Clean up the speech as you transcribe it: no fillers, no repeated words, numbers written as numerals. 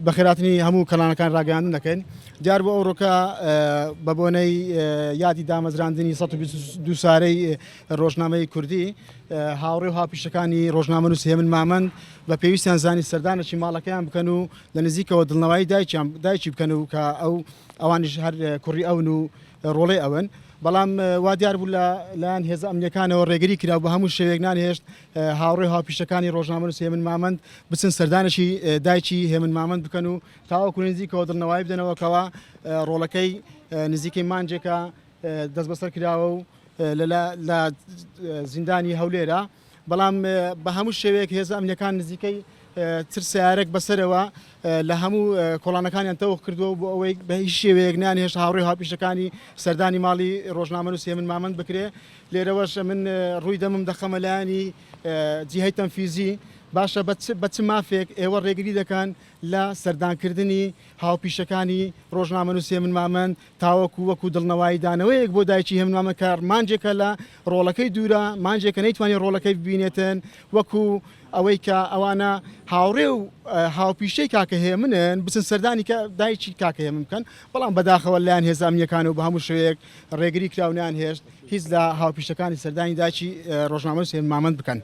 بەخێراتنی هەموو کەناڵەکان ڕاگەیاندن دەکەین. دیار بوو ئەوڕۆکە بە بۆنەی یادی دامەزراندنی 122 سارەی ڕۆژنامەی کوردی هاوڕێ و هاوپیشەکانی ڕۆژنامەنووس هێمن مامەند بە پێویستیان زانی سەردانێکی ماڵەکەیان بکەن و لە نزیکەوە دڵنەوایی دایکیان دایکی بکەن و کە ئەو ئەوانیش هەر کوڕی ئەون و ڕۆڵەی ئەون بەڵام وا دیار بوو لە لایەن هێزە ئەمنیەکانەوە ڕێگری کرا و بە هەموو شێوەیەک نانهێشت هاوڕێ و هاوپیشەکانی ڕۆژنامەنووس هێمن مامەند بچن سەردانێکی دایکی هێمن مامەند بکەن و تاوەکو نزیکەوە دڵنەوایی بدەنەوە کەوا ڕۆڵەکەی نزیکەی مانجێکە دەستبەسەر کراوە و لە زیندانی هەولێرە بەڵام بە هەموو شێوەیەک هێزە ئەمنیەکان نزیکەی تر سیارێک بەسەرەوە لە هەموو کۆڵانەکانیان تەوق کردووە بۆ ئەوەی بە هیچ شێوەیەک نانهێشت هاوڕێ هاوپیشەکانی سەردانی ماڵی ڕۆژنامەنووس هێمن مامەند بکرێ لێرەوەش من ڕووی دەمم دەخەمە لایەنی جیهەی تەنفیزی باشە بە چ مافێک ئێوە ڕێگری دەکەن لە سەردانکردنی هاوپیشەکانی ڕۆژنامەنووس هێمن مامەند تاوەکو وەکو دڵنەوایی دانەوەیەک بۆ دایکی هێمن مامەند کە مانجێکە لە ڕۆڵەکەی دوورە، مانجێکە نەیتوانی ڕۆڵەکەی ببینێتن، وەکو ئەوەی کە ئەوانە هاوڕێ و هاوپیشەی کاکە هێمنن بچن سەردانی کە دایکی کاکە هێمن بکەن، بەڵام بەداخەوە لەلایەن هێزە ئەمنییەکانەوە بە هەموو شێوەیەک ڕێگری کرا و نەیانهێشت هیچ لە هاوپیشەکانی سەردانی دایکی ڕۆژنامەنووس هێمن مامەند بکەن.